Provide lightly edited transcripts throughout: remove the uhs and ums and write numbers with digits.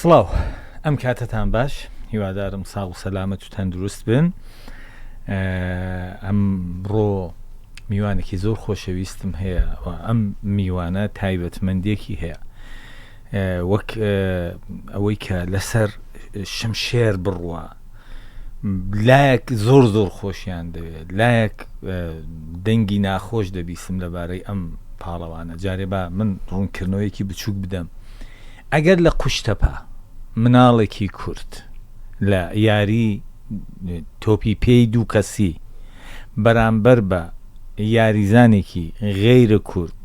سڵاو ئەم کاتەتان باش هیوادارم ساغ و سەلامەت و تەندروست بن ئەمڕۆ میوانێکی زۆر خۆشەویستم هەیە و ئەم میوانە تایبەتمەندێکی هەیە وەک ئەوەی کە لەسەر شمشێر بڕوە لایەک زۆر زۆر خۆشیان دەوێت لایەک دەنگی ناخۆش دەبیسم لەبارەی ئەم پاڵەوانە جارێ با من ڕوونکردنەوەیەکی بچووک بدەم ئەگەر لە قوشتەپە مناڵێکی کورد لە یاری تۆپی پێی دوو کەسی بەرامبەر بە یاریزانێکی غەیرە کورد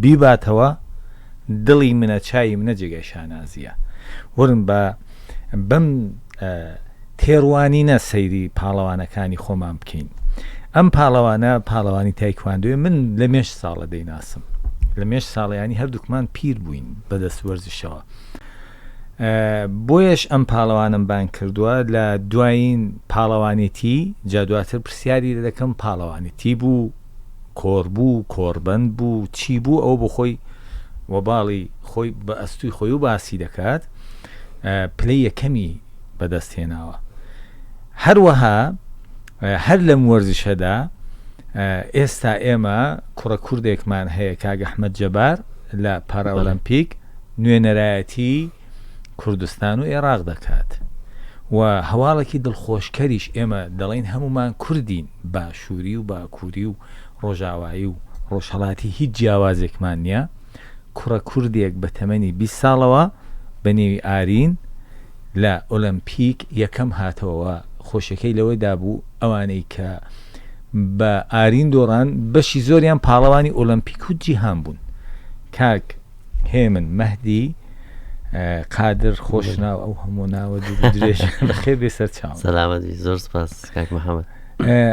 بیباتەوە دڵی منە چاوی منە جێگای شانازیە وەرن بە بەم تێڕوانینە سەیری پاڵەوانەکانی خۆمان بکەین ئەم پاڵەوانە پاڵەوانی تایکواندۆیە من لە مێش ساڵە دەیناسم لە مێش ساڵیانی هەردووکمان پیر بووین بەدەست وەرزشەوە بۆیەش ئەم پاڵەوانم بان کردووە لە دوایین پاڵەوانێتی جا دواتر پرسیاری لە دەکەم پاڵەوانێتی بوو کۆر بوو کۆربەند بوو چی بوو ئەو بۆ خۆی وەباڵی خۆی بە ئەستوی خۆی و باسی دەکات پلەی یەکەمی بەدەست هێناوە هەروەها هەر لەم وەرزشەدا ئێستا ئێمە کوڕە کوردێکمان هەیە کاک ئەحمەد جەبار لە پاراولەمپیک نوێنەرایەتی کوردستان و ئێراق دەکات و هەواڵێکی دڵخۆشکەریش ئێمە دەڵێن هەمومان کوردین باشووری و باکووری و ڕۆژاوایی و ڕۆژهەڵاتی هیچ جیاوازێکمان نییە کوڕە کوردێک بە تەمەنی 20 ساڵەوە بە نێوی ئارین لە ئۆلەمپیک یەکەم هاتەوە خۆشیەکەی لەوەدا بوو ئەوانەی کە بە ئارین دۆڕان بەشی زۆریان پاڵەوانی ئۆلەمپیک و جیهان بوون کاک هێمن مەهدی قادر خۆشناو ئەو هەموو ناوە درێژ بەخێر بێ سەر چاو سەلامەتی زۆر سپاس کاک محەممەد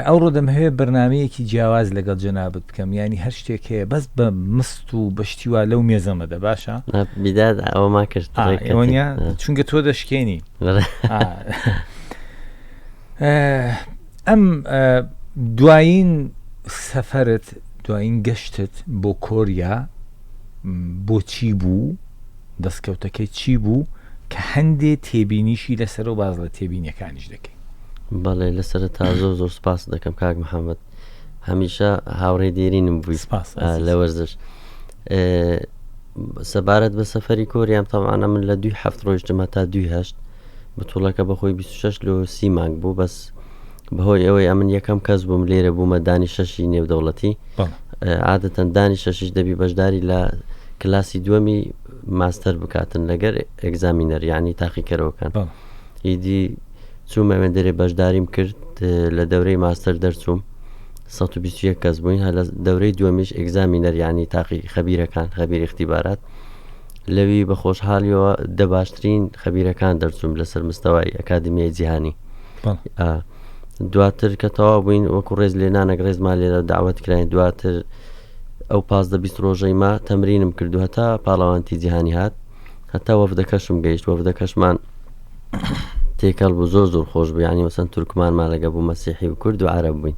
ئەوڕۆ دەمهەوێت بەرنمەیەکی جیاواز لەگەڵ جەنابت بکەم ینی هەر شتێک هەیە بەس بە مست و بەشتیوا لەو مێزەمەدە باشە بیداد ئەوەمان کرد چونکە تۆ دەشکێنی ئەم دوایین سەفرت دوایین گەشتت بۆ کۆریا بۆچی بوو دەستکەوتەکەی چی بوو کە هەندێ تێبینیشی لەسەر و باز لە تێبینیەکانیش دەکەین. بەڵێ لە سەرەتا زۆر زۆر سپاس دەکەم کاک محەممەد هەمیشە هاوڕێی دێرینم بووی سپاس لە وەرزش سەبارەت بە سەفەری کۆریام تەمانە من لە دوی هەفت ڕۆیشتم هەتا دوی هەشت بتوڵەکە بەخۆی 26 لۆ سی مانگ بوو بەس بەهۆی ئەوەی ئەمن یەکەم کەس بووم لێرە بوومە دانی شەشی نێودەوڵەتی عادەتەن دانی شەشیش دەبی بەشداری لە کلاسی دووەمی ماستەر بکاتن لەگەر examiner یعنی تاقیکەرەوەکان ئیدی چوومە وێن دەرێ بەشداریم کرد لە دەورەی ماستەر دەرچووم 121 کەس بووین هەر لە دەورەی دووەمیش examiner یعنی تاقی خەبیرەکان خەبیر اختیبارات لەوی بە خۆشحالیەوە دە باشترین خەبیرەکان دەرچووم لەسەر مستەوای ئەکادمیای جیهانی دواتر کە تەواو بووین وەکو ڕێز لێنانەک ڕێزمان لێرە داوت کراین دواتر ئەو پازدە 20 ڕۆژەی ما تەمرینم کردو هەتا پاڵەوانتی جیهانی هات هەتا وەفدەکەشم گەیشت وەفدەکەشمان تێکەڵ بوو زۆر زۆر خۆش بوو یعنی مەسەن تورکمانمان لەگە بوو مەسیحی و کورد و عەرەب بووین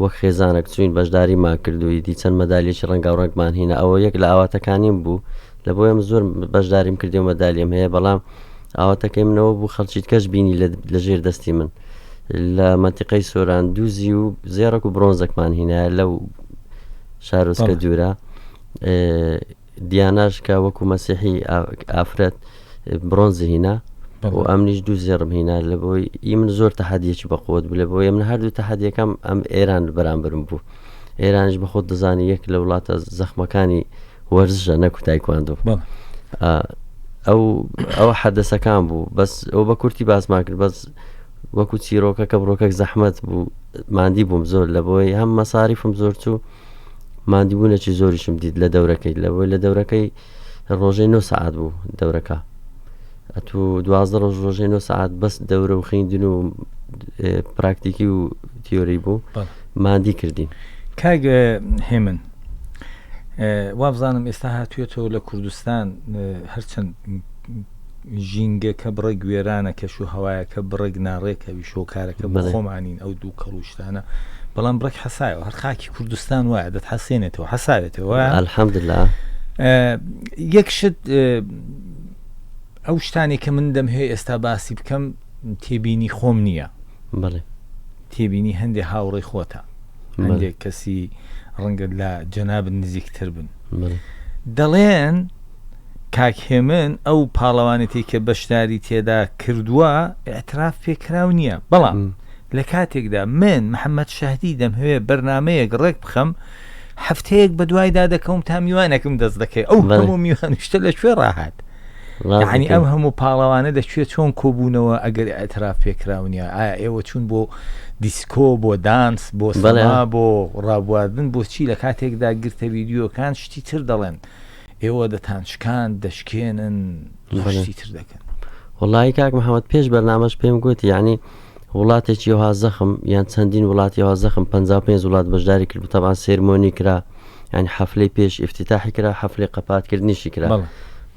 وەک خێزانێک چوین بەشداریمان کرد و ئیدی چەند مەدالیەکی ڕەنگاو ڕەنگمان هینا ئەوە یەک لە ئاواتەکانیم بوو لە بۆیەم زۆر بەشداریم کردی و مەدالیم هەیە بەڵام ئاواتەکەی منەوە بوو خەڵکی کەش بینی لە ژێر دەستی من لە مەنتیقەی سۆران دووزی و زێڕک و برۆنزەکمان هینایە لەو شارۆچکە دوورە دیاناش کە وەکو مەسیحی ئافرەت برۆنزی هینا و ئەمنیش دوو زێڕم هینا لە بۆی ئی من زۆر تەحەدیەکی بەقوت بوو لە بۆی من هەردوو تەحەدیەکەم ئەم ئێران بەرامبرم بوو ئێرانیش بە خۆت دەزانی یەک لە وڵاتە زەخمەکانی وەرزشە نەکو تایکواندۆ ئەو ئەو حەدەسەکان بوو بەس ئەو بە کورتی باسمان کرد بەس وەکو چیرۆکە کە بڕۆکەک زەحمەت بوو مادی بووم زۆر لە بۆی هەم مەساریفم زۆر چوو ماندیبوونێکی زۆریشم دیت لە دەورەکەی لەوەی لە دەورەکەی ڕۆژەی 9 سعات بوو دەورەکە ئەتوو دوازدە ڕۆژ ڕۆژەی 9 سعات بەس دەورە و خوێندن و پراکتیکی و تیۆری بوو مادی کردین کاک هێمن وابزانم ئێستا هاتوێتەوە لە کوردستان هەرچەند ژینگەکە بڕێک وێرانە کەش و هەوایەکە بڕێک ناڕێکە ویش هۆکارەکە بە خۆمانین ئەو دوو کەڵوشتانە بەڵام بڕێک حەسایەوە هەر خاکی کوردستان وایە دەتحەسێنێتەوە حەساوێتەوە الحمدلله یەک شت. ئەو شتانێک کە من دەمهەوێ ئێستا باسی بکەم تێبینی خۆم نییە بەڵێ تێبینی هەندێ هاوڕێی خۆتە هەندێک کەسی ڕەنگە لە جەنابت نزیکتر بن دەڵێن کاک هێمن ئەو پاڵەوانێتی کە بەشداری تێدا کردووە اعتراف پێکراو نییە بەڵام لە کاتێکدا من محەممەد شەهدی دەمهوێ بەرنمەیەک ڕێک بخەم هەفتەیەک بە دوایدا دەکەوم تا میوانێکم دەست دەکەی ئەو هەموو میوانشتە لە کوێ ڕاهات یعنی ئەم هەموو پاڵەوانە لە کوێ چۆن کۆبوونەوە ئەگەر ئەتراف پێکراو نیە ئایا ئێوە چوون بۆ دیسکۆ بۆ دانس بۆ سەما بۆ ڕابواردن بۆ چی لە کاتێکدا گرتە ویددیوکان شتی تر دەڵێن ئێوە دەتان شکان دەشکێنن شتی تر دەکەن. وڵی کاک محەممەد پێش بەرنامەش پێم گوت یعنی وڵاتێکی ها زەخم یان چەندین وڵاتی ها زەخم 55 وڵات بەشداری کرد تەبان سێرمۆنی کرا یعنی حەفلەی پێش ئیفتتاحی کرا حەفلەی قەپاتکردنیشی کرا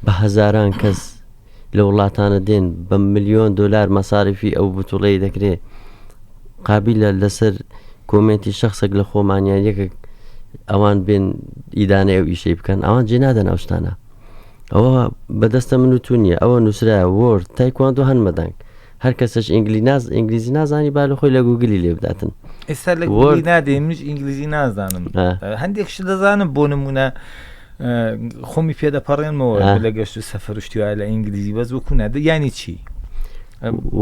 بە هەزاران کەس لە وڵاتانە دێن بە ملیۆن دۆلار مەساریفی ئەو بتوڵەی دەکرێ قابلە لەسەر کۆمێنتی شخصێک لە خۆمانیان یەکێک ئەوان بێن ئیدانەی ئەو ئیشەی بکەن ئەوان جێ نادەن ئەو شتانە ئەوە بەدەستە من و تو نییە ئەوە نووسرا وۆرد تایکواندۆ هەنمەدەنگ هەر کەسەش ئینگلی ناز ئینگلیزی نازانی با لە خۆی لە گوگلی لێ بداتن ئێستا لە گوگلی نادێ منیش ئینگلیزی نازانم هەندێک شت دەزانم بۆ نمونە خۆمی پێ دەپەڕێنمەوە لە گەشت و سەفەر و شتی وایە لە ئینگلیزی بەس وەکو نادە یانی چی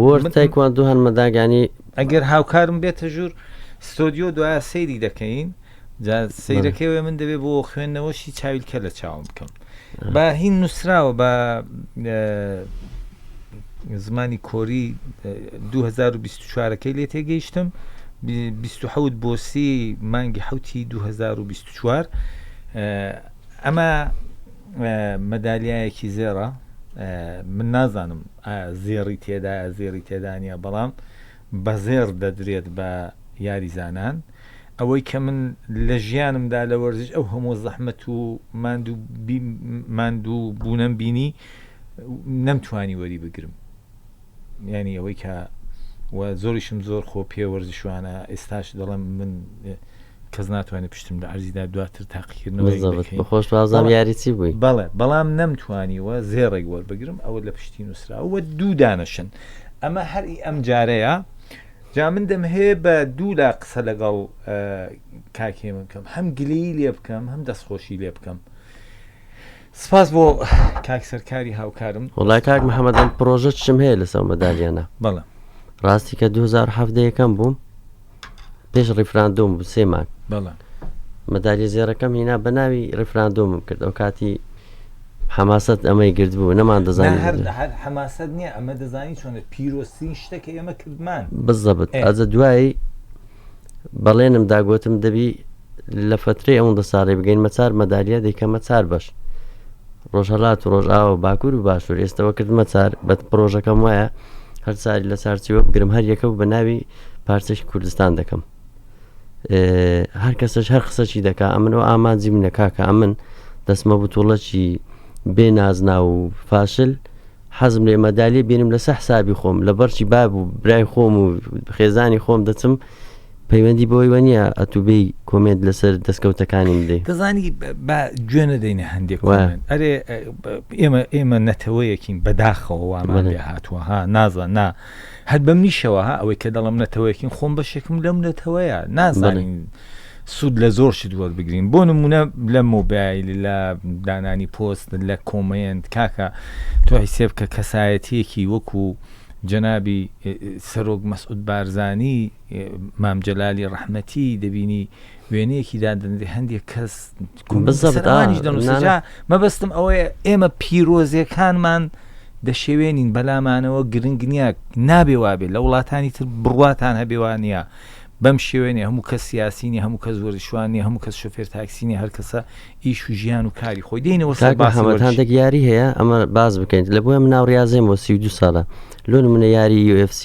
وۆرد تایکواندۆ هەنمەداگانی ئەگەر هاوکارم بێتە ژوور ستۆدیۆ دوایە سەیری دەکەین جا سەیرەکەی وێ من دەبێ بۆ خوێندنەوەشی چاویلکە لە چاوم بکەم بە هین نووسراوە بە زمانی کۆری 2024ەکەی لێ تێگەیشتم 27 بۆ سی مانگی حوتی 2024 ئەمە مەدالیایەکی زێڕە من نازانم زێڕی تێدا زێڕی تێدانە بەڵام بە زێڕ دەدرێت بە یاریزانان ئەوەی کە من لە ژیانمدا لە وەرزش ئەو هەموو زەحمەت و ماندوو ماندوو بوونەم بینی نەمتوانی وەری بگرم ینی ئەوەی کە و زۆریشم زۆر خۆ پێ وەرزشوانە ئێستاش دەڵێم من کەس ناتوانێت پشتم لە عەرزیدا دواتر تاقیکردنەوەی خۆش بازم یاری چی بووی بەڵێ بەڵام نەمتوانیوە زێڕێک وەربگرم ئەوە لە پشتی نووسراوە دوو دانەشن ئەمە هەر ئەم جارەیە جا من دەمهەوێ بە دوولا قسە لەگەڵ کاک هێمن بکەم هەم گلەیی لێ بکەم هەم دەستخۆشی لێ بکەم سپاس بۆ کاک سەرکاری هاوکارم وڵای کاک محەممەد ئەم پرۆژە چم هەیە لەسەر مەدالیانە بەڵێ ڕاستی کە 2017 یەکەم بووم پێش ڕیفراندۆم بوو سێ مانگ بەڵێ مەدالی زێڕەکەم هینا بە ناوی ڕیفراندۆمم کرد ئەو کاتی حەماسەت ئەمەی گرت بوو نەمان دەزانی هەر هەر حەماسەت نییە ئەمە دەزانی چۆنە پیرۆزترین شتە کە ئێمە کردمان بزەبت ئەزە دوایی بەڵێنم داگوتم دەبی لە فترەی ئەوەندە ساڵی بگەین مەچار مەدالیا دەیکەمە چار بەش ڕۆژهەڵات و ڕۆژئاوا و باکوور و باشوور ئێستەوە کردمە چار بە پرۆژەکەم وایە هەر چاری لە چارچیوە بگرم هەر یەکە و بە ناوی پارچەی کوردستان دەکەم هەر کەسەش هەر قسەکی دەکا ئەمن ئەو ئامانجی منە کاکە ئەمن دەستمە بتوڵەکی بێ نازناو و فاشل حەزم لێ مەدالیە بینم لەسەر حسابی خۆم لە بەرچی باب و برای خۆم و خێزانی خۆم دەچم پەیوەندی بۆی وە نییە ئەتوبێی کۆمێنت لەسەر دەستکەوتەکانی بدەی دەزانی بە گوێ نەدەینە هەندێک کۆمێنت ئەرێ ئێمە ئێمە نەتەوەیەکین بەداخەوە وامان لێ هاتووە ها نازان نا هەر بەمنیشەوە ها ئەوەی کە دەڵم نەتەوەیەکین خۆم بەشێکم لەم نەتەوەیە نازانین سوود لە زۆر شت وەربگرین بۆ نمونە لە مۆبایل لە دانانی پۆست لە کۆمێنت کاکە تۆ حیسێب کە کەسایەتیەکی وەکو جەنابی سەرۆک مەسعود بارزانی مام جەلالی ڕەحمەتی دەبینی وێنەیەکی دادەنرێ هەندێک کەس بزەبتانیش دەنووسجا مەبەستم ئەوەیە ئێمە پیرۆزیەکانمان دەشێوێنین بەلامانەوە گرنگ نییە نابێ وابێ لە وڵاتانی تر بڕواتان هەبێ وانە بەم شێوێنێ هەموو کەس سیاسینی هەموو کەس وەرزشوانی هەموو کەس شوفێر تاکسینی هەر کەسە ئیش و ژیان و کاری خۆی دێنەوە سەر باسی هەندێک یاری هەیە ئەمە باز بکەین لە بۆیە من ناو ڕاضێم بۆ 32 ساڵە لۆ نمونە یاری UFC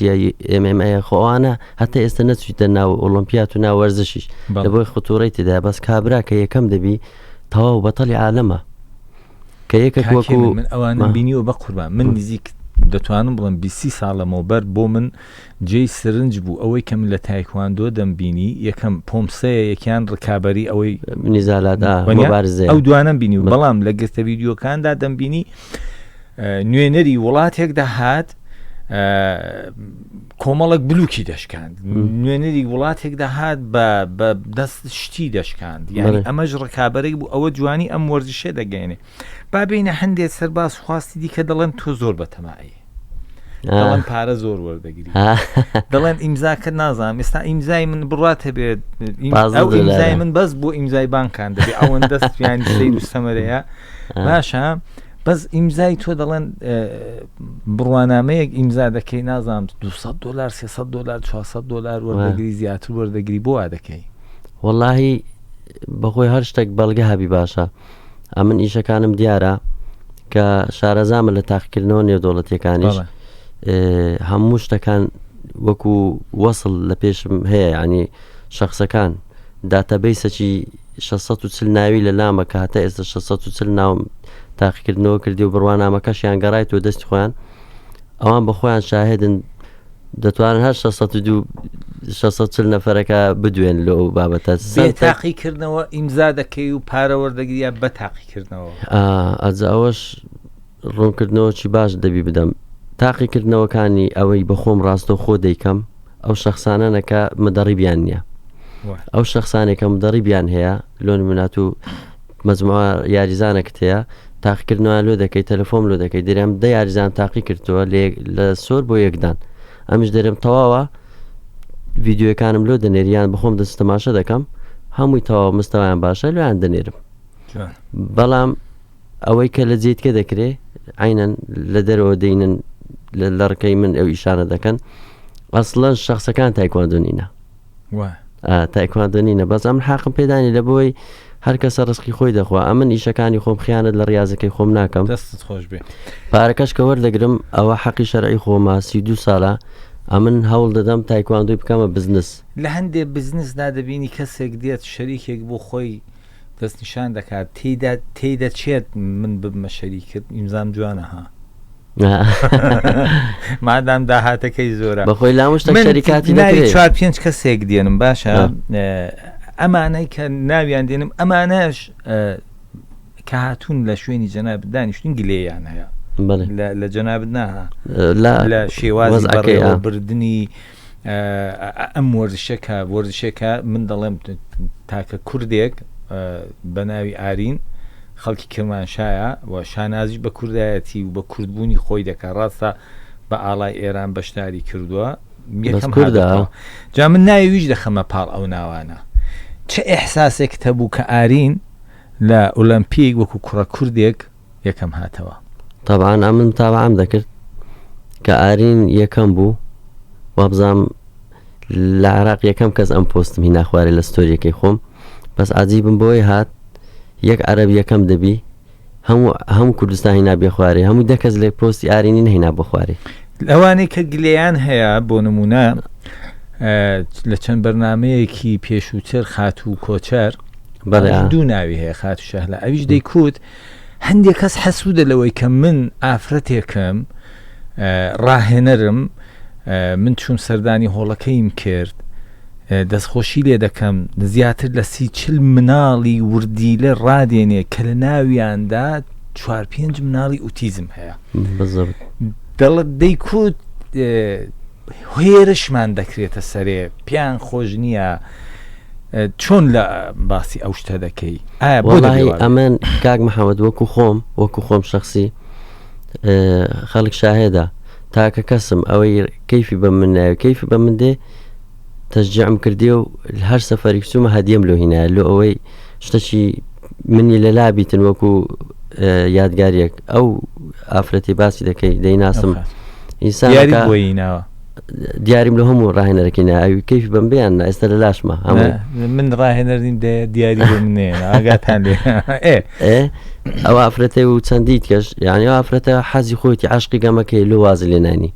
MMA خۆوانە هەتا ئێستا نەچویتە ناو ئۆلۆمپیات و ناو وەرزشیش لە بۆی خطوڕەی تێدا بەس کابرا کە یەکەم دەبی تەواو بەتەڵی عالەمە کە یەکێک وەکو من ئەوانم بینیوە بە قوربان من نزیک دەتوانم بڵم 20 ساڵ لەمەوبەر بۆ من جێی سرنج بوو ئەوەی کە من لە تایکواندۆ دەمبینی یەکەم پۆمسەیە یەکیان ڕکابەری ئەوەی نزالات ئەو دوانم بینی و بەڵام لە گرتە ڤیدیۆکاندا دەمبینی. نوێنەری وڵاتێک دەهات کۆمەڵک بلوکی دەشکاند نوێنەری وڵاتێک دەهات بە دەست شتی دەشکاند یعنی ئەمەش ڕکابەرێک بوو ئەوە جوانی ئەم وەرزشێ دەگەێنێ با بینە هەندێک سەرباز خواستی دیکە دەڵێن تۆ زۆر بەتەمایی دەڵێن پارە زۆر وەردەگری دەڵێن ئیمزاکە نازانم ئێستا ئیمزای من بڕات هەبێت ئەو ئیمزای من بەس بۆ ئیمزای بانکان دەبێت ئەوەن دەست یان سیر و سەمەرەیە باشە بەس ئیمزای تۆ دەڵێن بڕوانامەیەک ئیمزا دەکەی نازانم 200 دلار 300 دلار 400 دلار وەردەگری زیاتر وەردەگری بۆ وا دەکەی وەڵاهی بەخۆی هەر شتێک بەڵگە هەبی باشە ئەمن ئیشەکانم دیارە کە شارەزامە لە تاقیکردنەوە نێودەوڵەتیەکانیش هەموو شتەکان وەکو وەصل لە پێشم هەیە ینی شخصەکان داتابەیسەکی 640 ناوی لە لامە کە هەتا ئێستا 640 ناوم تاقیکردنەوە کردی و بڕوانامەکەشیان گەڕایتەوە دەستی خۆیان ئەوان بە خۆیان شاهدن دەتوانن هەر 602 640 نەفەرەکە بدوێن لە ئەو بابەتە بێ تاقیکردنەوە ئیمزا دەکەی و پارە وەردەگری یا بە تاقیکردنەوە؟ ئەجا ئەوەش ڕوونکردنەوەکی باش دەبی بدەم تاقیکردنەوەکانی ئەوەی بەخۆم ڕاستەو خۆ دەیکەم ئەو شخصانەنە کە مدەڕیبیان نییە ئەو شخصانێک کە مدەڕیبیان هەیە لۆ نمونات و مەجموعە یاریزانێکت هەیە تاقیکردنەوەیان لۆ دەکەی تەلەفۆم لۆ دەکەی دەرێم دە یاریزان تاقی کردەوە لە سۆر بۆ یەکدان ئەمیش دەرێم تەواوە ڤیددیوەکانم لۆ دەنێریان بخۆم دەست تەماشە دەکەم هەمووی تەواو مستەوایان باشە لۆیان دەنێرم بەڵام ئەوەی کە لە جێتکە دەکرێ عینەن لە دەرەوە دەینن لە ڕکەی من ئەو ئیشانە دەکەن ئەسڵەن شخصەکان تایکواندۆ نینە تایکواندۆ نینە بەس ئەم حاقم پێدانی لە بۆی هەر کەسە ڕسقی خۆی دەخوا ئەمن ئیشەکانی خۆم خیانەت لە ڕاضەکەی خۆم ناکەم دەستت خۆش بێ پارەکەش کە وەردەگرم ئەوە حەقی شەرعی خۆمە 32 ساڵە ئەمن هەوڵ دەدەم تایکواندۆی بکەمە بزنس. لە هەندێ بزنسدا دەبینی کەسێک دێت شەریکێک بۆ خۆی دەستنیشان دەکات تێیدا تێی دەچێت من ببمە شەریکت ئیمزام جوانە ها مادام داهاتەکەی زۆرە بەخۆی لام شتە من شەریکاتی ناوی دەکرێ. چوار پێنج کەسێک دێنم باشە ئەمانەی کە ناویان دێنم ئەمانەش کە هاتوون لە شوێنی جەنابت دانیشتون گلێیان هەیە بەڵێ. لە جەنابت ناها لە لە شێوازی وەزعەکەی، ئا. بەڕێوەبردنی ئەم وەرزشە کە وەرزشێکە من دەڵێم تاکە کوردێک بە ناوی ئارین خەڵکی کرمانشایە و شانازیش بە کوردایەتی و بە کوردبوونی خۆی دەکات ڕاستە بە ئاڵای ئێران بەشداری کردووە یەکەم کوردە جا من ناوی ویش دەخەمە پاڵ ئەو ناوانە چ ئێحساسێکت هەبوو کە ئارین لە ئۆلەمپیک وەکو کوڕە کوردێک یەکەم هاتەوە. تەبعەن ئەمن متابعەم دەکرد کە ئارین یەکەم بوو وابزانم لە عێراق یەکەم کەس ئەم پۆستم هینا خوارێ لە ستۆریەکەی خۆم بەس عجیبم بۆی هات یەک عەرەب یەکەم دەبی هەموو هەموو کوردستان هینا بێ خوارێ هەموو دە کەس لە پۆستی ئارینی نەهینا بۆ خوارێ لەوانەی کە گلەیان هەیە بۆ نمونە لە چەند بەرنمەیەکی پێشووتر خاتوو کۆچەر دوو ناوی هەیە خاتوو شەهلا ئەویش دەیکوت هەندێک کەس حەسوودە لەوەی کە من ئافرەتێکم ڕاهێنەرم من چوون سەردانی هۆڵەکەیم کرد دەستخۆشی لێ دەکەم زیاتر لە 30 مناڵی وردیلە ڕادێنێ کە لە ناویاندا چوار پێنج مناڵی ئوتیزم هەیە دەڵت دەیکوت هێرشمان دەکرێتە سەرێ پێیان خۆش نییە چۆن لە باسی ئەو شتە دەکەی ئایا بۆ ئەمن کاک محەممەد وەکو خۆم وەکو خۆم شخصی خەڵک شاهێدا تاکە کەسم ئەوەی کەیفی بە من ناوی کەیفی بە من دێ تەشجیعم کردی و هەر سەفەریک چوومە هەدیەم لۆ هینایە لۆ ئەوەی شتەکی منی لەلا بیتن وەکو یادگاریەک ئەو ئافرەتی باسی دەکەی دەیناسم ئینسان بۆیناوە دیاریم لە هەموو ڕاهێنەرەکەی ناوی کەیف بەم بیان نا ئێستا لە لاشمە هەموو من ڕاهێنەر نیم دیاری بۆ منێ ئاگاتان لێ ئەو ئافرەتە و چەندی کەش یعنی ئافرەتە حەزی خۆیتی عشقی گەمەکەی لۆ واز لێنانی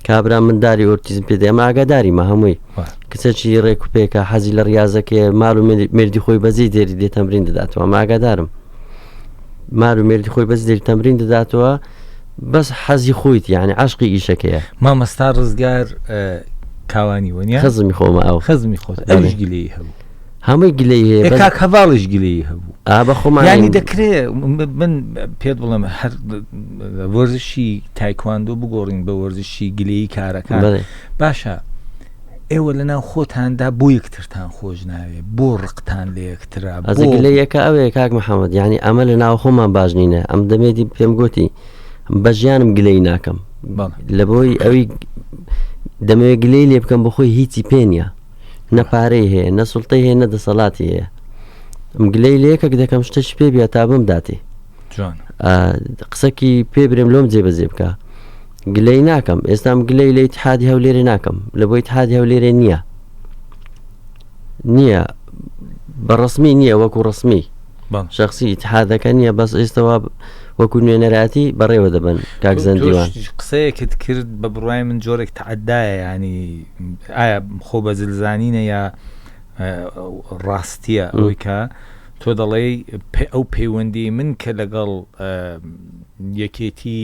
کابرا منداری ئۆتیزم پێ دێ ئەمە ئاگاداری مە هەمووی کچێکی ڕێک و پێکە حەزی لە ڕاضەکەی مال و مردی خۆی بەزی دێری دێ تەمرین دەداتەوە ئەمە ئاگادارم مال و مردی خۆی بەس دێری تەمرین دەداتەوە بەس حەزی خۆیت یعنی عشقی ئیشەکەیە مامەستا ڕزگار کاوانی وەنیە خزمی خۆمە ئەو خزمی خۆت ئەویش گلەیی هەبوو. هەمووی گلەی هەیە ئێ کاک هەڤاڵیش گلەیی هەبوو ئا بە خۆمان یانی دەکرێ من پێت بڵێم هەر وەرزشی تایکواندۆ بگۆڕین بە وەرزشی گلەیی کارەکان باشە ئێوە لە ناو خۆتاندا بۆ یەکترتان خۆش ناوێ بۆ ڕقتان لە یەکترا ئەزە گلەیەکە ئەوەیە کاک محەممەد یعنی ئەمە لە ناو خۆمان باش نینە ئەم دەمێتی پێم گوتی بە ژیانم گلەی ناکەم لە بۆی ئەوی دەمەوێت گلەی لێ بکەم بەخۆی هیچی پێ نییە نە پارەی هەیە نە سڵتەی هەیە نە دەسەڵاتی هەیە ئەم گلەی لە یەکێک دەکەم شتەش پێ بیا تا بم داتێ قسەکی پێ برێم لۆم جێبەجێ بکە گلەی ناکەم ئێستام گلەی لە ئیتحادی هەولێرێ ناکەم لە بۆ ئیتحادی هەولێرێ نییە نییە بە ڕسمی نییە وەکو ڕسمی شخصی ئیتحادەکە نییە بەس ئێستەوە وەکو نوێنەراتی بەڕێوە دەبن کاک زەندیوان قسەیەکت کرد بە بڕای من جۆرێک تعدایە ینی ئایا خۆ بە زلزانینە یا ڕاستیە ئەوەی کە تۆ دەڵێی ئەو پەیوەندی من کە لەگەڵ یەکێتی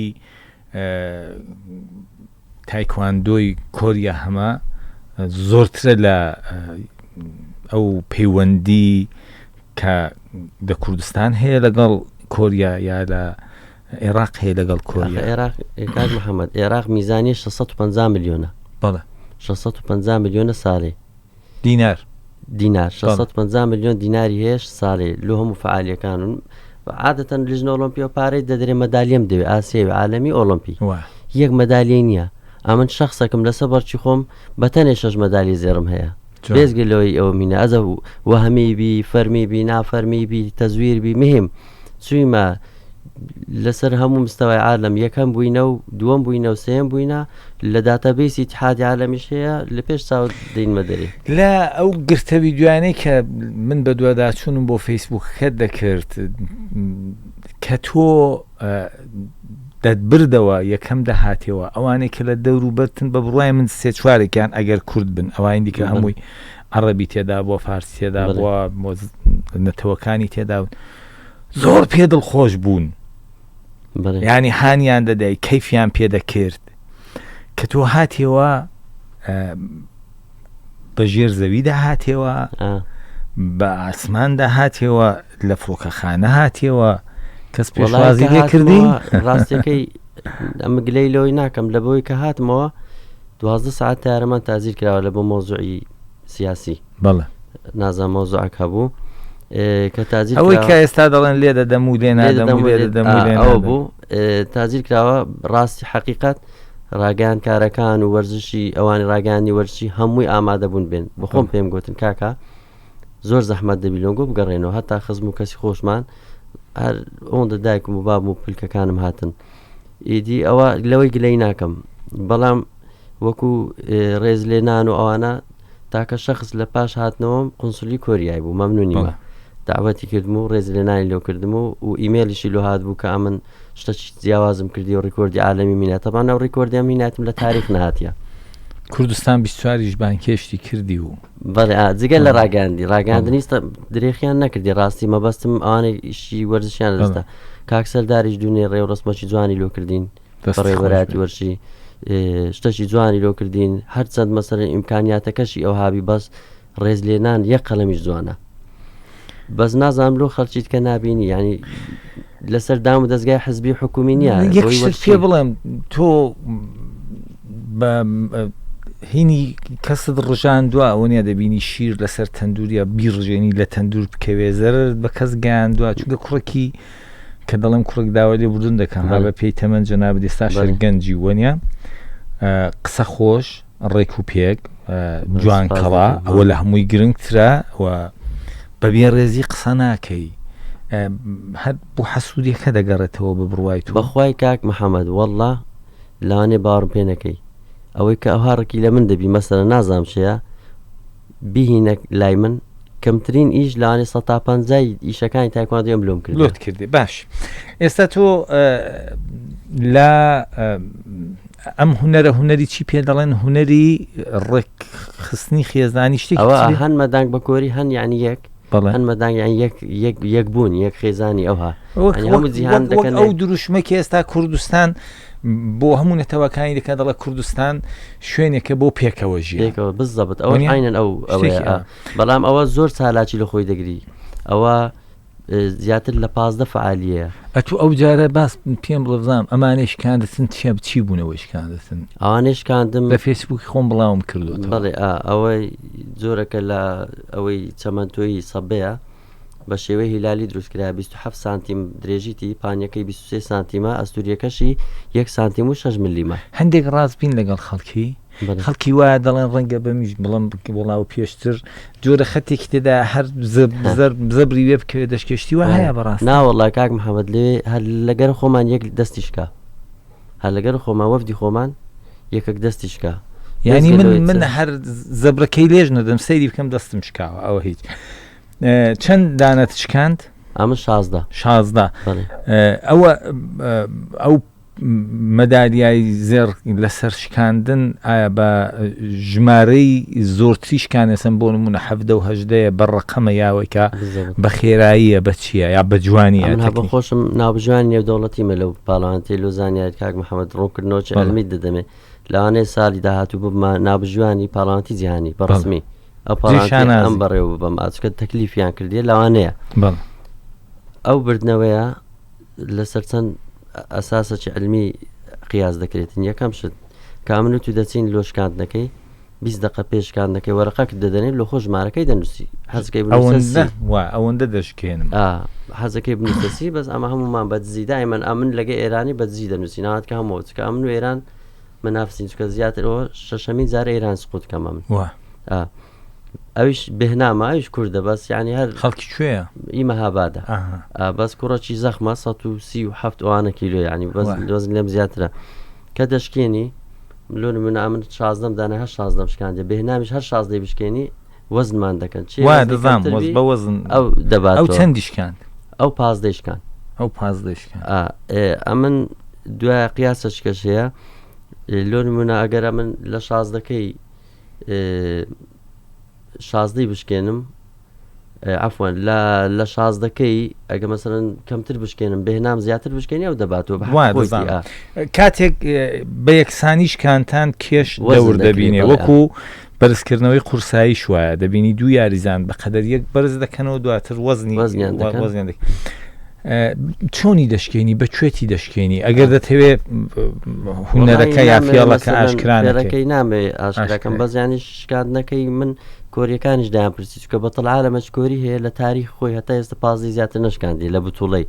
تایکواندۆی کۆریا هەمە زۆرترە لە ئەو پەیوەندی کە لە کوردستان هەیە لەگەڵ کۆریا یا لە عێراق هەیە لەگەڵ کۆریا عێراق کاک محەممەد عێراق میزانی 650 میلیۆنە بەڵێ 650 میلیۆنە ساڵێ دینار دینار 650 میلیۆن دیناری هەیە ساڵێ لۆ هەموو فعالیەکان عادەتەن لیژنە ئۆڵۆمپیەوە پارەی دەدرێ مەدالیم دەوێ ئاسیاوی عالەمی ئۆڵۆمپی یەک مەدالیەی نییە ئەمن شخصەکەم لەسەر بەرچی خۆم بە تەنێ شەش مەدالی زێڕم هەیە بێزگە لەوەی ئەوە مینە ئەزە وەهمی بی فەرمی بی نافەرمی بی تەزویر بی مهم چوویمە لەسەر هەموو مستەوای عالەم یەکەم بووینە و دووەم بووینە و سێم بووینە لە داتابیسی ئیتحادی عالەمیش هەیە لە پێش چاو دەینمە دەرێ. لە ئەو گرتە ڤیدیۆیانەی کە من بەدواداچوونم بۆ فەیسبووکەکەت دەکرد کە تۆ دەتبردەوە یەکەم دەهاتەوە ئەوانەی کە لە دەوروبەرتن بە بڕوای من سێ چوارێکیان ئەگەر کورد بن ئەوانی دیکە هەمووی عەڕەبی تێدا بووە فارسی تێدا بووە نەتەوەکانی تێدا زۆر پێ دڵخۆش بوون ینی هاانیان دەدای کەیفیان پێ دەکرد کە تۆ هاتیەوە بە ژێر زەویدا هاتیەوە بە ئاسماندا هاتیەوە لە فڕۆکەخانە هاتیەوە کەس پێشوازی لێ کردی ڕاستەکەی ئەمە گلەی لەوەی ناکەم لە بۆی کە هاتمەوە دوازدە ساعت تارەمان تازیر کراوە لە بۆ مۆزوعی سیاسی بەڵێ نازانم مەوزوعەک هەبوو کە تاجیر ئەوەی کە ئێستا دەڵێن لێ دەدەم و لێ نادەم و لێ دەدەم و لێ ئەوە بوو تاجیر کراوە ڕاستی حەقیقەت ڕاگەیان کارەکان و وەرزشی ئەوانی ڕاگەیانی وەرزشی هەمووی ئامادە بوون بێن بەخۆم پێم گوتن کاکە زۆر زەحمەت دەبی لۆنگۆ بگەڕێنەوە هەتا خزم و کەسی خۆشمان هەر ئەوەندە دایکم و بابم و پلکەکانم هاتن ئیدی ئەوە لەوەی گلەی ناکەم بەڵام وەکو ڕێزلێنان و ئەوانە تاکە شخص لە پاش هاتنەوەم قنسلی کۆریای بوو مەمنونیمە داوەتی کردم و ڕێز لێنانی لۆ کردم و و ئیمێلیشی لۆ هات بوو کە ئەمن شتەکی جیاوازم کردی و ڕیکۆردی عالەمی مینە تەبان ئەو ڕیکۆردیان میناتم لە تاریخ نهاتیە کوردستان 24یش بانکێشتی کردی و بەڵێ جگە لە ڕاگەاندی ڕاگەاندنی درێخیان نەکردی ڕاستی مەبەستم ئەوانەی ئیشی وەرزشیان لەدەستدا کاک سەرداریش دوێنێ ڕێوڕەسمەکی جوانی لۆ کردین بەڕێوەبەرایەتی وەرزشی شتەکی جوانی لۆ کردین هەرچەند مەسەرەن ئیمکانیاتەکەشی ئەو هابی بەس ڕێزلێنان یەک قەلەمیش جوانە بەس نازانم لۆ خەڵکی کە نابینی ینی لەسەر دام و دەستگای حزبی حکومی نییە یەک شت پێ بڵێم تۆ بە هینی کەست ڕژاندووە ئەوە نیە دەبینی شیر لەسەر تەندوریا بیڕژێنی لە تەندور بکەوێ زەرەرت بە کەس گەیاندووە چونکە کوڕێکی کە دەڵێم کوڕێک داوای لێبوردن دەکەم ها بە پێی تەمەن جەنابت ئێستا شەر گەنجی وەنیە قسە خۆش ڕێک و پێک جوان کەڵا ئەوە لە هەمووی گرنگترە و بەبێ ڕێزی قسە ناکەی هەر بۆ حەسوودیەکە دەگەڕێتەوە بە بڕوای تۆ بەخوای کاک محەممەد والله لەوانێ باوەڕم پێ نەکەی ئەوەی کە ئەوها ڕکی لە من دەبی مەسەلە نازانم چیە بیهینە لای من کەمترین ئیش لەوانێ سە پەنجای ئیشەکانی تایکواندۆی ئەم لۆم کرد لۆت کردی باش ئێستا تۆ لە ئەم هونەرە هونەری چی پێ دەڵێن هونەری ڕێکخستنی خێزانی شتێک ئەوە هەن مەدانگ بە کۆری هەن یعنی یەک. هەن مەدانگ یان یەک یەک یەک بوون یەک خێزانی ئەوها هەموو جیهان دەکەن ئەو دروشمە کە ئێستا کوردستان بۆ هەموو نەتەوەکانی دەکات دەڵێ کوردستان شوێنێکە بۆ پێکەوە ژیان بزەبت ئەوە عینەن ئەو ئەوەیە بەڵام ئەوە زۆر چالاکی لە خۆی دەگری ئەوە زیاتر لە 15 فعالیەیە. ئەتوو ئەو جارە باس پێم بڵێ بزانم ئەمانەی شکاندتن چیە چی بوونەوەی شکاندتن؟ ئەوانەی شکاندم لە فەیسبووکی خۆم بڵاوم کردووەتەوە. بەڵێ ئا ئەوەی جۆرەکە لە ئەوەی چەمەنتۆی سەبەیە بە شێوەی هیلالی دروست کرا 27 سانتیم درێژیتی پانیەکەی 23 سانتیمە ئەستوریەکەشی یەک سانتیم و 6 ملیمە. هەندێک ڕاست بین لەگەڵ خەڵکی خەڵکی وایە دەڵێن ڕەنگە بەمیش بڵم وڵاو پێشتر جۆرە خەتێکی تێدا هەر زەبری وێ بکەوێت دەشکێشتی وە هەیە بەڕاست ناوەڵا کاک محەممەد لێ هەر لەگەر خۆمان یەک دەستی شکا هەر لەگەر خۆمان وەفدی خۆمان یەکەک دەستی شکا یعنی من من هەر زەبرەکەی لێژ نەدەم سەیری بکەم دەستم شکاوە ئەوە هیچ چەند دانەت شکاند ئەمە 16 16 ئەوە ئەو مەدالیای زێڕ لەسەر شکاندن ئایا بە ژمارەی زۆرتری شکانێسن بۆ نمونە حەڤدە و هەژدەیە بە ڕەقەمە یاوەی کە بە خێراییە بە چییە یا بە جوانیە ئەمن هەر بە خۆشم ناوبژیوانی نێودەوڵەتیمە لەو پاڵەوانێتی لۆ زانیاری کاک محەممەد ڕوونکردنەوە چ عەلمیت دەدەمێ لەوانەیە ساڵی داهاتوو ببمە ناوبژیوانی پاڵەوانێتی جیهانی بە ڕەسمی ئەو پاڵەوانێتی ئەم بەڕێوە ببەم ئاچکە تەکلیفیان کردیە لەوانەیە ئەو بردنەوەیە لەسەر چەند ئەساسەکی علمی قیاس دەکرێتن یەکەم شت کە من و تو دەچین لۆ شکاندنەکەی 20 دقە پێش شکاندنەکەی وەرەقەکت دەدەنێ لۆ خۆ ژمارەکەی دەنووسی حەزەکەی بنووسە وا ئەوەندە دەشکێنم حەزەکەی بنووسە سی بەس ئەمە هەمومان بە دزی دایمەن ئەمن لەگە ئێرانی بە دزی دەنووسی ناوات کە هەموو چکە ئەمن و ئێران منافسین چکە زیاتر ئەوە شەشەمین جار ئێران سقوت کەمە من وا ئەویش بهنامە ئەویش کوردە بەس یعنی هەر خەڵکی کوێیە؟ ئی مەهابادە بەس کوڕەکی زەخمە 137 ئەوانە کیلۆ ینی بەس وەزن لەم زیاترە کە دەشکێنی لۆ نمونە ئەمن شازدەم دانە هەر شازدەم شکاندێ بهنامیش هەر شازدەی بشکێنی وەزنمان دەکەن چی دەزانام بە وەزن ئەو دەبات ئەو چەندی شکاند ئەو پازدەی شکان ئەو پازدەی شکان ئەمن دوای قیاسە شکەش هەیە لۆ نمونە ئەگەر ئەمن لە شازدەکەی شازدەی بشکێنم عفوان لە لە شازدەکەی ئەگە مەسەرەن کەمتر بشکێنم بهنام زیاتر بشکێنی ئەو دەباتەوە کاتێک بە یەکسانی شکانتان کێش دەور دەبینێ وەکو بەرزکردنەوەی قورسایی وایە دەبینی دوو یاریزان بە قەدەر یەک بەرز دەکەنەوە دواتر وەزنی وەزنیان وەزنیان دەکەن. چۆنی دەشکێنی بە کوێتی دەشکێنی ئەگەر دەتەوێ هونەرەکە یا فێڵەکە ئاشکرانەکەی نامێ ئاشکراکەم بەزیانی شکاندنەکەی من کۆریەکانیش دایان پرسی چکە بە تەڵعاالەمەچ کۆری هەیە لە تاریخ خۆی هەتا ئێستا پازی زیاتر نشکاندی لە بتوڵەی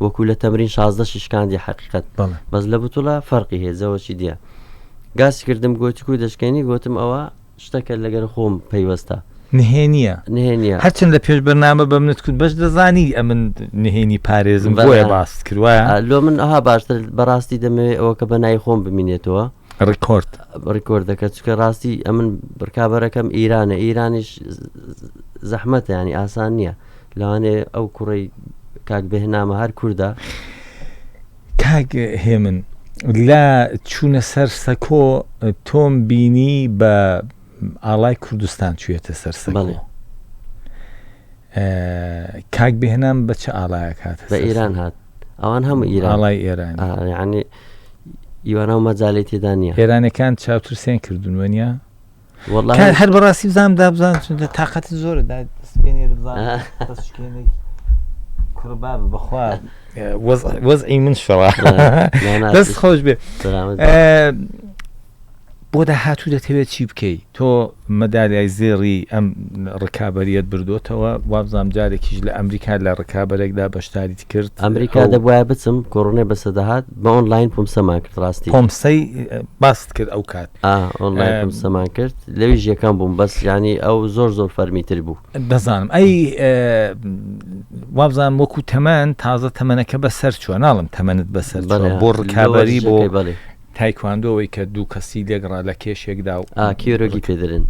وەکو لە تەمرین شازدەشی شکاندی حقیقت بەس لە بتوڵە فەرقی هەیە زەوەچی دیە گاسی کردم گۆچکو دەشکێنی گوتم ئەوە شتەکە لەگەر خۆم پەیوەستە. نهێنیە. نهێنیە. هەرچەند لە پێش بەرنامە بە منت کوت بەش دەزانی ئەمن نهێنی پارێزم بۆیە باست کرد وایە؟ لۆ من ئەها باشتر بەڕاستی دەمەوێت ئەوە کە بە ناوی خۆم بمینێتەوە. ڕیکۆرد. ڕیکۆردەکە چونکە ڕاستی ئەمن ڕکابەرەکەم ئیرانە ئیرانیش زەحمەتە ینی ئاسان نییە لەوانەیە ئەو کوڕەی کاک بێهنامە هەر کوردە. کاک هێمن لە چوونە سەر سەکۆ تۆم بینی بە ئاڵای کوردستان چویەتە سەر سەکۆ کاک بهێنام بە چ ئاڵایەک هات بە ئێران هات ئەوان هەموو ئیران ئاڵای ئێران ینی ئیوانە و مەجالی تێدا نییە ئێرانەکان چاوترسێن کردون وەنیە هەر بەڕاستی بزانام دا بزان چونکە تااقەتی زۆرە دا دەستێنێ بزان کوڕباب بەخوا وەزعی من شەوە دەست خۆش بێ بۆ داهاتوو دەتەوێت چی بکەی تۆ مەدالیای زێڕی ئەم ڕکابەریەت بردوتەوە وابزانام جارێکیش لە ئەمریکا لە ڕکابەرێکدا بەشداریت کرد ئەمریکا دەبواە بچم کۆرۆنای بەسەدەهات بە ئۆنلاین پومسەمان کرد ڕاستی پۆمسەی باست کرد ئەو کات ئۆنلاین پومسەمان کرد لەویش یەکەم بووم بەس ینی ئەو زۆر زۆر فەرمیتر بوو دەزانم ئەی وابزانم وەکو تەمەن تازە تەمەنەکە بەسەر چوە ناڵم تەمەنت بەسەر بۆ ڕکابی بۆ تایکواندۆ ئەوەی کە دوو کەسی لێگڕا لە کێشێکدا و کیرۆگی پێدرن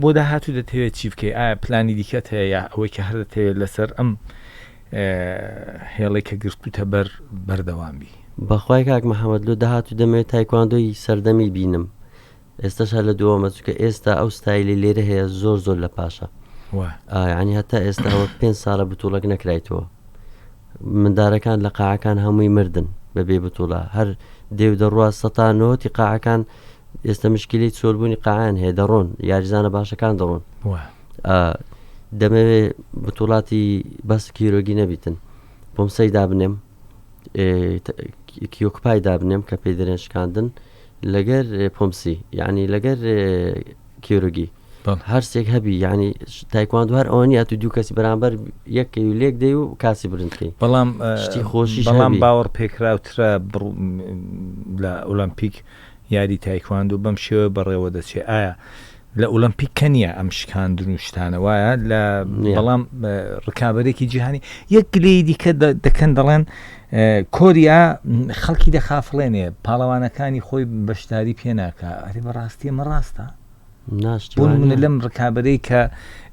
بۆ داهاتوو دەتەوێت چی بکەی ئایا پلانی دیکەت هەیە یا ئەوەی کە هەر دەتەوێت لەسەر ئەم هێڵێک کە گرتوتە بەر بەردەوام بی بەخوای کاک محەممەد لۆ داهاتوو دەمەوێت تایکواندۆی سەردەمی بینم ئێستاش هەر لە دووەمە چونکە ئێستا ئەو ستایلی لێرە هەیە زۆر زۆر لە پاشە. ینی هەتا ئێستا وەک پێ ساڵە بتوڵەک نەکرایتەوە مندارەکان لە قاعەکان هەمووی مردن بە بێ بتوڵە هەر دێو دەڕوا سەتا نۆتی قاعەکان ئێستا مشکلی چۆلبوونی قاعیان هەیە دەڕۆن یاریزانە باشەکان دەڕۆن دەمەوێ بتوڵاتی بەس کیرۆگی نەبیتن پۆمسەی دابنێم کیۆکپای دابنێم کە پێی دەرێن شکاندن لەگەر پۆمسی یعنی لەگەر کیۆرگی هەرسێک هەبی یعنی تایکواندو هەر ئەوە نیە تو دوو کەسی بەرامبەر یەکەی و لێک دەی و کاسی برندکەی بەڵام شتی خۆشی بەڵام باوەڕ پێکراوترە لە ئۆلمپیک یاری تایکواندو بەم شێوە بەڕێوە دەچێ ئایا لە ئۆلمپیک کە نییە ئەم شکاندن و شتانە وایە لە بەڵام ڕکابەرێکی جیهانی یەک گلەی دیکە دەکەن دەڵێن کۆریا خەڵکی دەخافڵێنێ پاڵەوانەکانی خۆی بەشداری پێ ناکە ئەرێ بەڕاستی ئەمە ڕاستە بۆ نمونە لەم ڕکابەرەی کە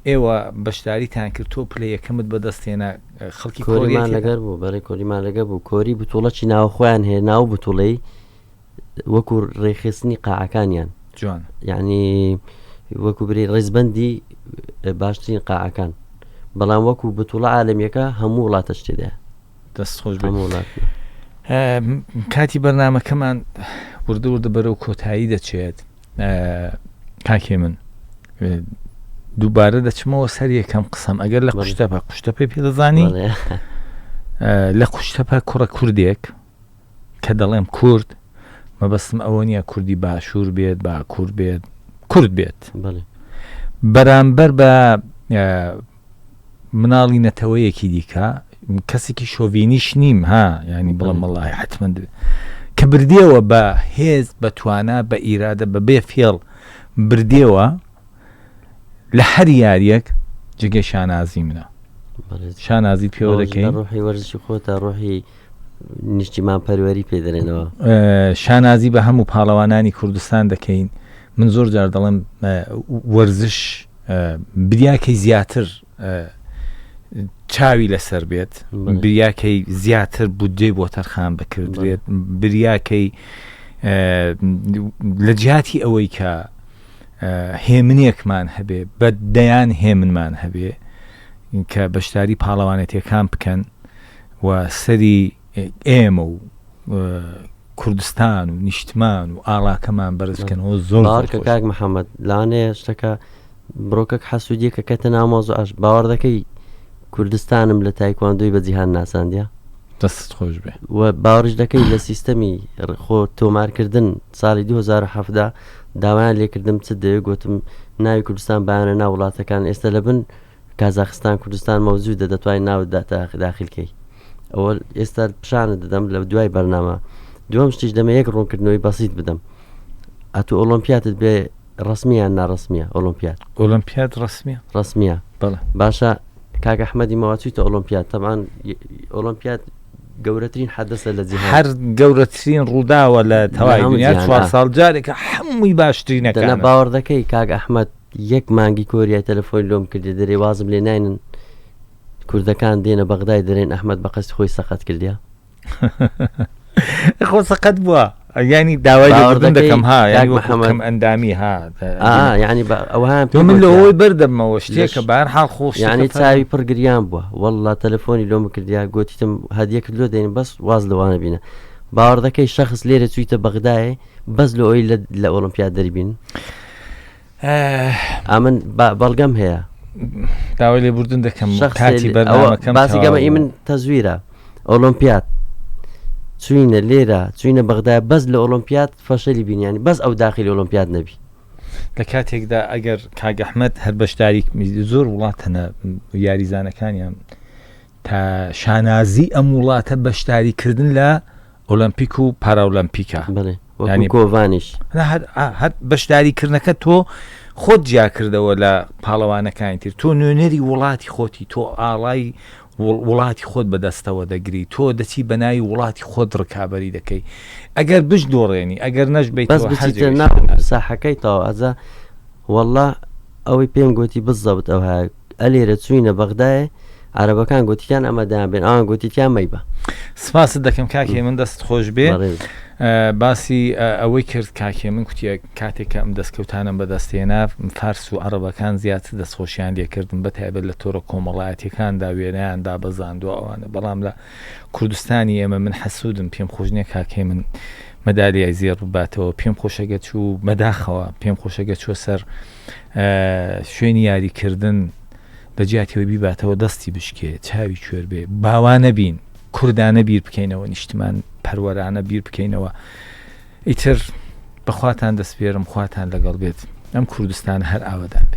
ئێوە بەشداریتان کرد تۆ پلە یەکەمت بەدەستێنا خەڵکی کۆریمان لەگەر بوو بەڕێ کۆریمان لەگە بوو کۆری بتوڵەکی ناوخۆیان هەیە ناو بتوڵەی وەکو ڕێکخستنی قاعەکانیان جوان یعنی وەکو بری ڕێزبندی باشترین قاعەکان بەڵام وەکو بتوڵە عالمیەکە هەموو وڵاتە شتێدا دەست خۆش بێت کاتی بەرنمەکەمان وردە وردە بەرەو کۆتایی دەچێت کاکێ من دووبارە دەچمەوە سەر یەکەم قسەم ئەگەر لە قوشتەپە قوشتەپێ پێ دەزانی لە قوشتەپە کوڕە کوردێک کە دەڵێم کورد مەبەستم ئەوە نییە کوردی باشوور بێت باکوور بێت کورد بێت بەرامبەر بە مناڵی نەتەوەیەکی دیکە کەسێکی شۆڤینیش نیم ها ینی بڵم وڵی حتمما کە بردیەوە بە هێز بە توانا بە ئیرادە بە بێ فێڵ بردیەوە لە هەر یاریەک جگە شانازی منە شانازی پێوە دەکەین ڕۆحی وەرزشی خۆتە ڕۆحی نیشتیمان پەروەری پێ دەرێنەوە شانازی بە هەموو پاڵەوانانی کوردستان دەکەین من زۆر جار دەڵێم وەرزش بریاکەی زیاتر چاوی لەسەر بێت بریاکەی زیاتر بودجەی بۆ تەرخان بکردرێت بریاکەی لە جیاتی ئەوەی کە هێمنێکمان هەبێ بە دەیان هێمنمان هەبێ کە بەشداری پاڵەوانێتیەکان بکەن و سەری ئێمە و کوردستان و نیشتمان و ئاڵاکەمان بەرز بکەنەوە زۆر زۆر کە کاک محەممەد لانەیە شتەکە بڕۆکەک حەسوودیەکە کەتە ناو مەوزوعش باوەڕ دەکەی کوردستانم لە تایکواندۆی بە جیهان ناساندە دەست خۆش بێ و باوەڕیش دەکەی لە سیستەمی خۆ تۆمارکردن ساڵی 2017 داوایان لێکردم چ دەوێت گوتم ناوی کوردستان بایانە ناو وڵاتەکان ئێستا لە بن کازاخستان کوردستان مەوجودە دەتوانین ناوت داخل کەی ئەوە ئێستا پیشانت دەدەم لە دوای بەرنامە دووەم شتیش دەمە یەک ڕوونکردنەوەی بەسیت بدەم ئەتو ئۆلۆمپیاتت بێ ڕسمیان ناڕسمیە ئۆلۆمپیات ئۆلۆمپیات ڕسمیە ڕسمیە باشە کاک ئەحمەدی مەوا چوویتە ئۆلۆمپیات تەبان ئۆلۆمپیات گەورەترین حەدەسە لە جیهان هەر گەورەترین ڕووداوە لە تەوای دنیا چوار ساڵ جارێکە هەمووی باشترینەکانە باوەڕ دەکەی کاک ئەحمەد یەک مانگی کۆریای تەلەفۆنی لۆم کردی دەرێ وازم لێ ناینن کوردەکان دێنە بەغدای دەرێن ئەحمەد بە قەستی خۆی سەقەت کردیا خۆ سەقەت بووە ینی داوای لێبوردن دەکەم ها یانی وەکو کەم ئەندامی ها ینی ئەوها من لەوەی بەردەمەوە شتێکە بار حاڵ خۆش ینی چاوی پڕ گریان بووە والله تەلەفۆنی لۆم کردیا گوتیتم هەدیەکرد لۆ دێن بەس واز لەوانە بینە باوەڕ دەکەی شخص لێرە چوویتە بەغدایێ بەس لۆ ئەوی لە ئۆڵمپیاد دەربین ئەمن بەڵگەم هەیە داوای لێبوردن دەکەم کاتی بەرنامەکەم باسیگەمە ئی من تەزویرە ئۆلۆمپیات چوینە لێرە چوینە بەغدا بەس لە ئۆلۆمپیات فەشەلی بینیانی بەس ئەو داخلی ئۆلۆمپیات نەبی لە کاتێکدا ئەگەر کاک ئەحمەد هەر بەشداری زۆر وڵات هەنە یاریزانەکانیان تا شانازی ئەم وڵاتە بەشداری کردن لە ئۆلەمپیک و پاراولەمپیکە ینی کۆڤانیش هەر بەشداری کردنەکە تۆ خۆت جیا کردەوە لە پاڵەوانەکانی تر تۆ نوێنەری وڵاتی خۆتی تۆ ئاڵای وڵاتی خۆت بەدەستەوە دەگری تۆ دەچی بەناوی وڵاتی خۆت ڕکابی دەکەی ئەگەر بش دۆڕێنی ئەگەر نەش بیت بەس بچیتە ساحەکەی تاوە ئەجا والله ئەوەی پێم گوتی بزەبت ئەوها ئەلێرە چوینە بەغدایێ عەرەبەکان گوتیان ئەمە دایان بێن ئەوان گوتیان مەیبە. سپاست دەکەم کاک هێمن دەست خۆش بێ. باسی ئەوەی کرد کاک هێمن کوتیە کاتێک کە ئەم دەستکەوتانەم بەدەستهێنا فارس و عەڕەبەکان زیاتر دەستخۆشیان لێکردم بە تایبەت لە تۆڕە کۆمەڵایەتیەکاندا وێنەیان دابەزاندوە ئەوانە بەڵام لە کوردستانی ئێمە من حەسوودم پێم خۆش نییە کاک هێمن مەدالیای زێڕ بباتەوە پێم خۆشە گە چوو بەداخەوە پێم خۆشە گە چوە سەر شوێنی یاریکردن لە جیاتیەوە بیباتەوە دەستی بشکێ چاوی کوێر بێ باوا نەبین کوردانە بیر بکەینەوە نیشتمان پەروەرانە بیر بکەینەوە ئیتر بەخواتان دەسپێرم خواتان لەگەڵ بێت ئەم کوردستان هەر ئاوەدان.